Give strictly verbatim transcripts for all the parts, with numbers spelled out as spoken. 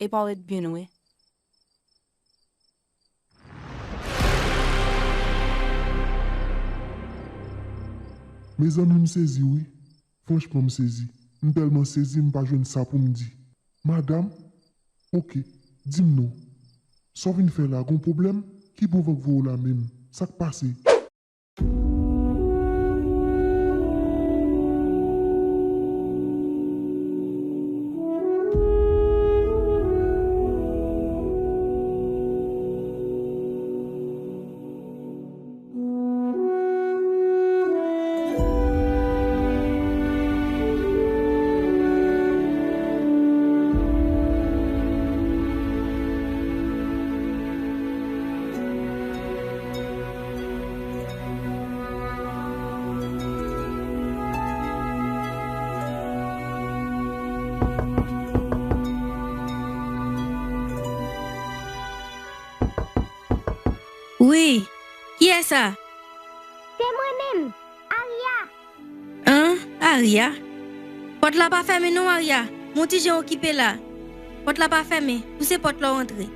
epa w ret byen lwen. Mezanmi, m sezi wi. Franchman, m sezi. M tèlman sezi, m pa jwenn sa pou m di. Madanm, oke, di m non. Sa w vin fè la, gon pwoblèm? Ki bon van k voye w la menm? Sa k pase? Wi, kiyès sa? Se mwen menm, Aria. An, Aria? Pòt la pa fèmen non, Aria. Mon ti jan okipe la. Pòt la pa fèmen. Pouse pòt la w antre.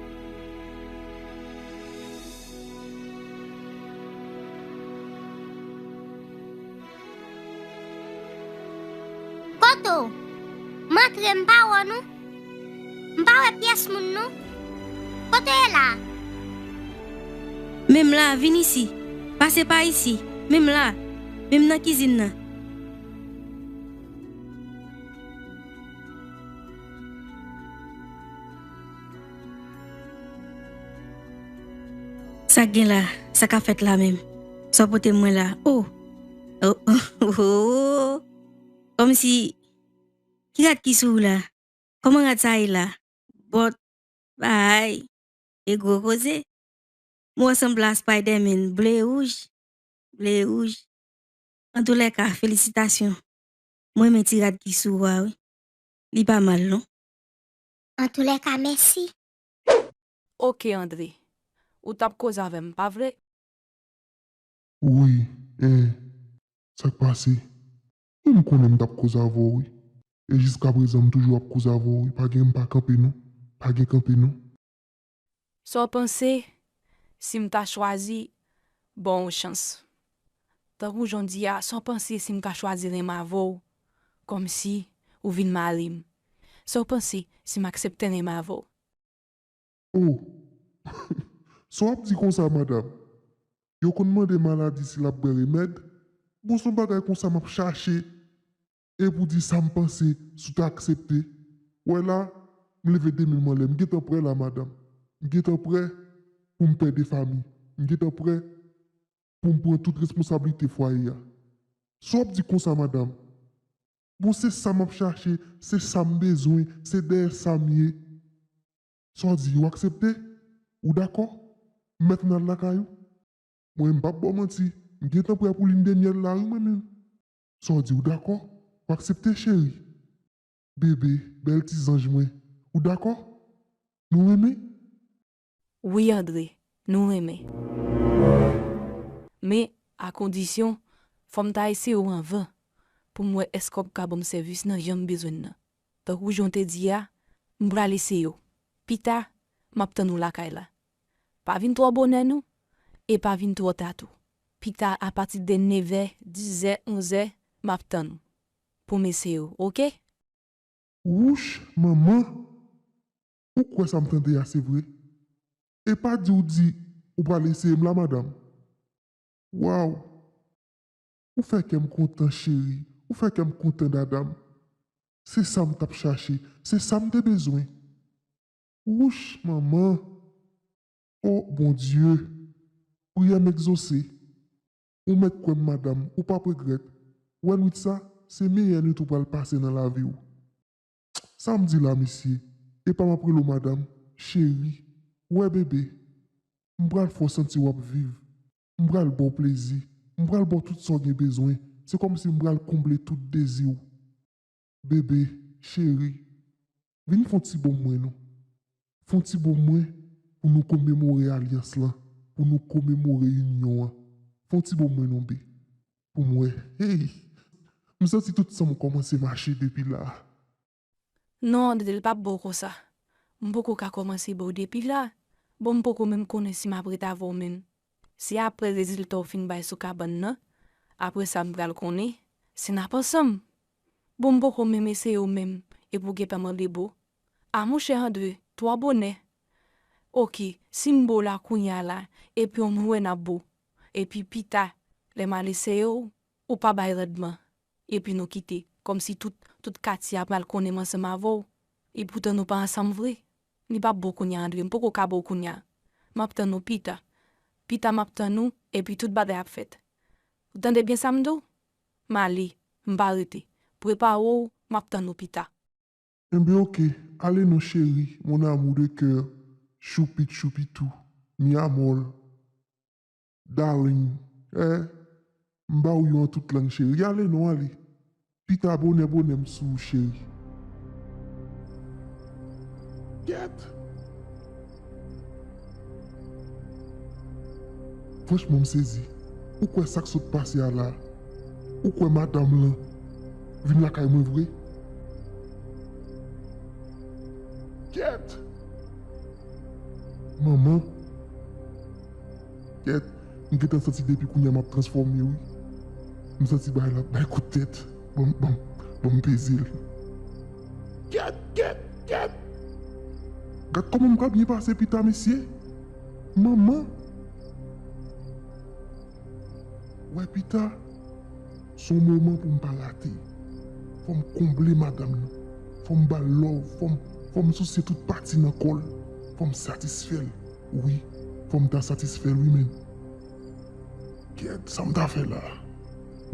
Kote w? M antre, m pa wè w non. M pa wè pyès moun non. Kote w ye la? Men m la, vin isi. Pase pa isi. Men m la. Men m nan kizin nan. Sa k gen la? Sa k ap fèt la menm? Sa w pote mwen la? O! O, o, o, o! Kòmsi, ki rad ki sou ou la? Kòman rad sa ye la? Bòt, bay, e gwo koze. M wè w sanble a Spider-Man, ble e wouj, ble e wouj. Antoulèka, felisitasyon. M renmen ti rad ki sou ou a wi. Li pa mal non. Antoulèka, mèsi. Oke, Andre. Ou t ap koze avè m, pa vre? Wi, en, sa k pase? Wi, m konnen m t ap koze avè w, wi. E jiskaprezan, m toujou ap koze avè w, wi. Pa gen, m pa kanpe, non. Pa gen kanpe, non. Sa w panse si m ta chwazi ba w yon chans? Tankou jan w di a, sa w panse si m ka chwazi renmen avè w, kòmsi ou vin mari m? Sa w panse si m aksepte renmen avè w? O! Sa w ap di konsa, madanm? Yo konn mande maladi si l ap bwè remèd? Bon, se yon bagay konsa m ap chache. E pou di sa m panse, si w ta aksepte. W wè la, m leve de men m anlè. M gentan prè la, madanm. M gentan prè pou m pè de fanmi. M gentan prè pou m pran tout responsablite fwaye a. Sa w ap di konsa, madanm? Bon, se sa m ap chache, se sa m bezwen, se dèyè sa m ye. Sa w di, ou aksepte? Ou dakò? M mèt ann al lakay ou? Mwen, m p ap ba w manti, m gentan prè pou lin de myèl la, wi, mwen menm. Sa w di, ou dakò? Ou aksepte, cheri? Bebe, bèl ti zanj mwen, ou dakò? Nou renmen? Wi, Andre, nou renmen. Men, a kondisyon, fò m ta eseye w anvan, pou m wè èske w ap ka ban m sèvis nan jan m bezwen l nan. Tankou jan w te di a, m pral eseye w. Pita, m ap tann ou lakay la. Pa vin twò bonè non, e pa vin twò ta tou. Pita, apati de nevè, dizè, onzè, m ap tann ou pou m eseye w, oke? Wouch, manman! Ou kwè sa m tande a se vre? E pa di w di ou pral eseye m la, madanm? Waw! Ou fè kè m kontan, cheri. Ou fè kè m kontan, dada m. Se sa m t ap chache. Se sa m te bezwen. Wouch, manman! O Bondye! Priyè m egzose. Ou mèt kwè m, madanm. Ou p ap regrèt. Wè nwit sa, se meyè nwit ou pral pase nan lavi w. Sa m di la, mesye? Epa m ap rele w madanm, cheri, wè bebe, m pral fè w santi w ap viv, m pral ba w plezi, m pral ba w tout sa w gen bezwen, se kòmsi m pral konble tout dezi w. Bebe, cheri, vin fè yon ti bon mwen non. Fè yon ti bon mwen pou nou komemore alyans lan, pou nou komemore inyon an. Fè yon ti bon mwen non, be. Pou m wè. Hey! M santi tout san m kòmanse mache depi la. Non, Andre, l p ap bon konsa. M poko ka kòmanse ba w depi la. Bon, m poko menm konnen si m ap ret avè w menm. Se apre rezilta w fin bay sou kabann nan, apre sa m pral konnen si n ap ansanm. Bon, m poko menm eseye w menm, epi w gentan mande bo. A monchè Andre, twò bonè. Oke, si m bo la kounye a la, epi w m wè n ap bo. Epi pita, lè m al eseye w, ou pa bay randman. Epi nou kite, kòmsi tout, tout katye a pral konnen m ansanm avè w. Epoutan nou pa ansanm vre. Li p ap bon kounye a, Andre, m poko ka ba w kounye a. M ap tann ou pita. Pita m ap tann ou, epi tout bagay ap fèt. Ou tande byen sa m di w? M ale, m pa rete. Prepare w, m ap tann ou pita. Enben oke, ale non cheri, mon amour de cœur, choupit choupitou, mi amor, darling, eh, m ba w yo an tout lang cheri, ale non ale. Pita bonè bonè m sou ou cheri. Kyèt! Franchman m sezi. Ou kwè sa k sot pase a la? Ou kwè madanm lan vin lakay mwen vre? Kyèt! Manman! Kyèt! M gentan santi depi kounye a m ap transfòme wi. M santi bagay la ap bay kout tèt. Bon, bon, bon, m peze l. Kyèt, kyèt, kyèt! Gad kòman m pral byen pase pita mesye! Manman! Wè pita, se yon moman pou m pa rate. Fò m konble madanm nan. Fò m ba l love, fò m, fò m souse tout pati nan kò l. Fò m satisfè l. Wi, fò m ta satisfè l wi menn. Kyèt, sa m ta fè la?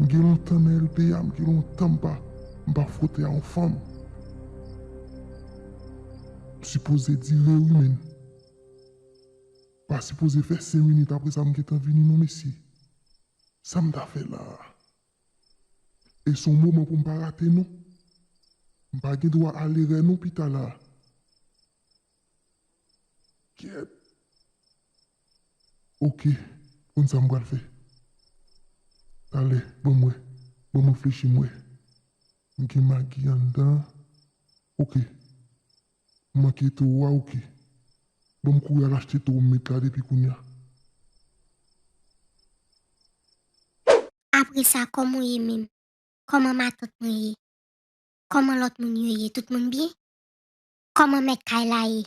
M gen lontan nan L P A, m gen lontan m pa, m pa fwote a yon fanm. M sipoze dire wi menn. Pa sipoze fè senk minit apre sa m gentan vini non mesye. Sa m ta fè la a? E se yon moman pou m pa rate non. M pa gen dwa al erè non pita la a. Kyèt. Oke, konn sa m pral fè. Talè, ban m wè. Ban m reflechi m wè. M gen magi anndan. Oke. M manke towo a oke. Ban m kouri al achte towo m met la depi kounye a. Apre sa, kòman w ye menm? Kòman matant mwen ye? Kòman lòt moun yo ye? Tout moun byen? Kòman mèt kay la ye?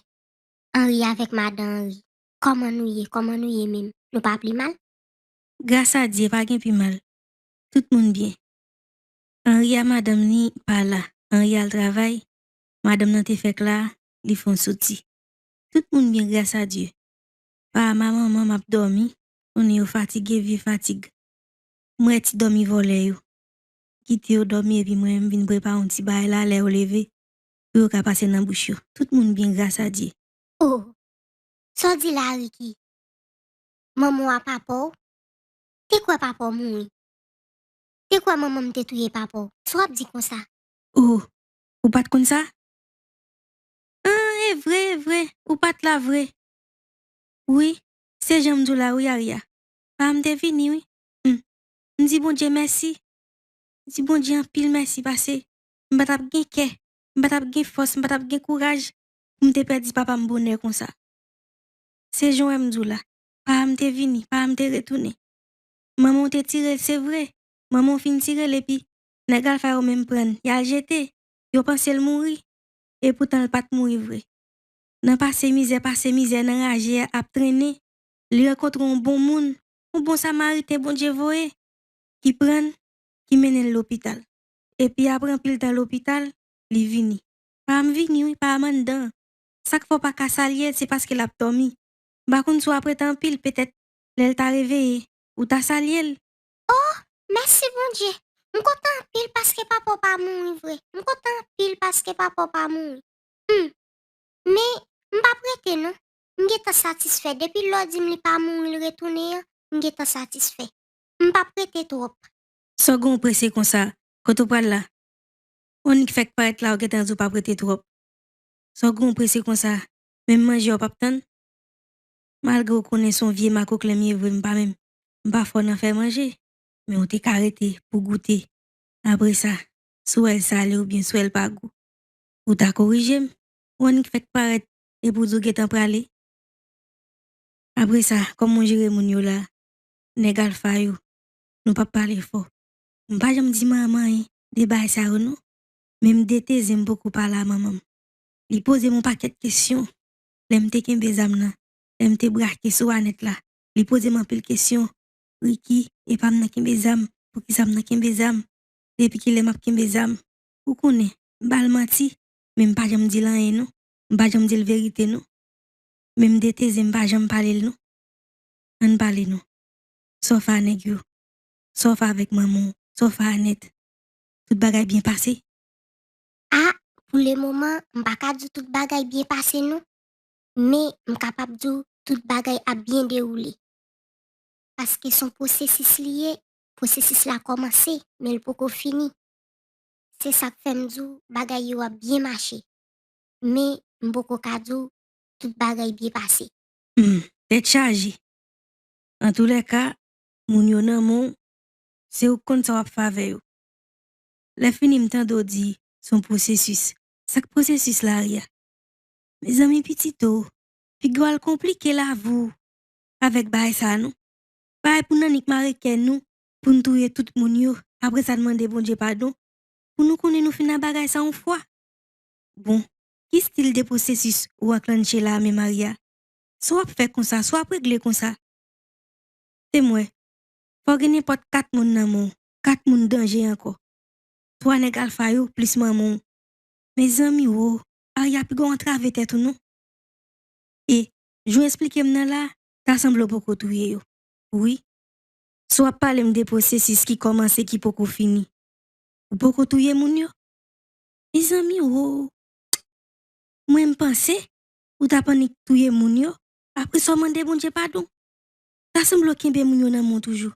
Anri avèk madan Anri, kòman nou ye? Kòman nou ye menm? Nou pa pli mal? Gras a Dye, pa gen pi mal. Tout moun byen. Anri a madanm li pa la. Anri al travay. Madanm nan te fèk la, li fè yon soti. Tout moun byen gras a Dye. Pa a ma manman m ap dòmi, konnen yo fatige, vye fatig. M wè ti dòmi vòlè yo. Kite yo dòmi epi mwen m vin prepare yon ti bagay la lè yo leve, pou yo ka pase nan bouch yo. Tout moun byen gras a Dye. Oh! Sa w di la Ricky? Manman w a papa w? Te kwè papa w mouri? Te kwè manman m te touye papa w? Sa w ap di konsa? Oh, ou pa t konn sa? Ah, e vre, e vre, ou pa t la vre. Wi, se jan m di w la wi Aria. Pa m te vini wi. Hum. M di Bondye mèsi. M di Bondye anpil mèsi pase m pa t ap gen kè, m pa t ap gen fòs, m pa t ap gen kouraj pou m te pèdi papa m bonè konsa. Se jan w wè m di w la, pa m te vini, pa m te retounen. Manman w te tire l se vre, manman w fin tire l epi nèg Alfa yo menm pran l, y al jete, yo panse l mouri, epoutan l pa t mouri vre. Nan pase mizè, pase mizè, nan raje a ap trennen, li rankontre yon bon moun, yon bon samariten Bondye voye, ki pran l, ki mennen l lopital. Epi apre anpil tan lopital, li vini. Pa m vini wi, pa m anndan. Sa k fè w pa ka salye l, se paske l ap dòmi. M pa konn si w ap rete anpil, petèt lè l ta reveye, ou ta salye l. Oh, mèsi Bondye! M kontan anpil paske papa w pa mouri vre. M kontan anpil paske papa w pa mouri. Hum. Men, m p ap rete non. M gentan satisfè. Depi lè w di m li pa mouri, l retounen an, m gentan satisfè. M p ap rete twòp. Sa w gen w prese konsa? Kote w pral la? W annik fèk parèt la, w gentan di w p ap rete twòp. Sa w gen w prese konsa? Menm manje a w p ap tann? Malgre w konnen se yon vye makoklen m ye vre, m pa menm, m pa fò nan fè manje, men w te ka rete pou goute. Apre sa, si w wè l sale oubyen si w wè l pa gou, ou ta korije m. W annik fèk parèt, epi w di w gentan prale. Apre sa, kòm mwen jere moun yo la, nèg alfa yo, nou p ap pale fò. M pa janm di manman anyen de bagay sa yo non. Men m deteze m poko pale a manman m. Li poze m yon pakèt kesyon lè m te kenbe zam nan, lè m te brake sou Anèt la. Li poze m anpil kesyon. Ricky, e pa m nan kenbe zam, poukisa m nan kenbe zam? Depi kilè m ap kenbe zam? Ou konnen, m ba l manti, men m pa janm di l anyen non. M pa janm di l verite non. Men m deteze m pa janm pale l non. Ann pale non. Sa w fè a nèg yo? Sa w fè avèk manman w? Sa w fè a Anèt? Tout bagay byen pase? A, pou lemoman, m pa ka di w tout bagay byen pase non. Men m kapab di w tout bagay ap byen dewoule. Paske s on pwosesis li ye, pwosesis la kòmanse, men l poko fini. Se sa k fè m di w bagay yo ap byen mache. Men m poko ka di w tout bagay byen pase. Hmm, tèt chaje. Antoulèka, moun yo nan men w, se ou k konn sa w ap fè avè yo. Lè fini m tande w di s on pwosesis. Sa k pwosesis la, Aria? Mezanmi, pitit o, figi w al konplike lavi w avèk bagay sa a non. Bagay pou n annik mare kè nou, pou n touye tout moun yo, apre sa n mande Bondye padon, pou nou konnen nou fin nan bagay sa yon fwa. Bon, ki stil de pwosesis ou anklanche la a menm Aria? Sa w ap fè konsa, sa w ap regle konsa? Te m wè, fò w gen nenpòt kat moun nan men w, kat moun danje ankò. Twa nèg alfa yo plis manman w. Mezanmi wo, Aria piga w antrave tèt ou non. E, jan w esplike m nan la, ta sanble w poko touye yo. Wi. Sa w ap pale m de pwosesis ki kòmanse ki poko fini. Ou poko touye moun yo? Mezanmi wo. Mwen m panse ou t ap annik touye moun yo, apre sa w mande Bondye padon. Ta sanble w kenbe moun yo nan men w toujou.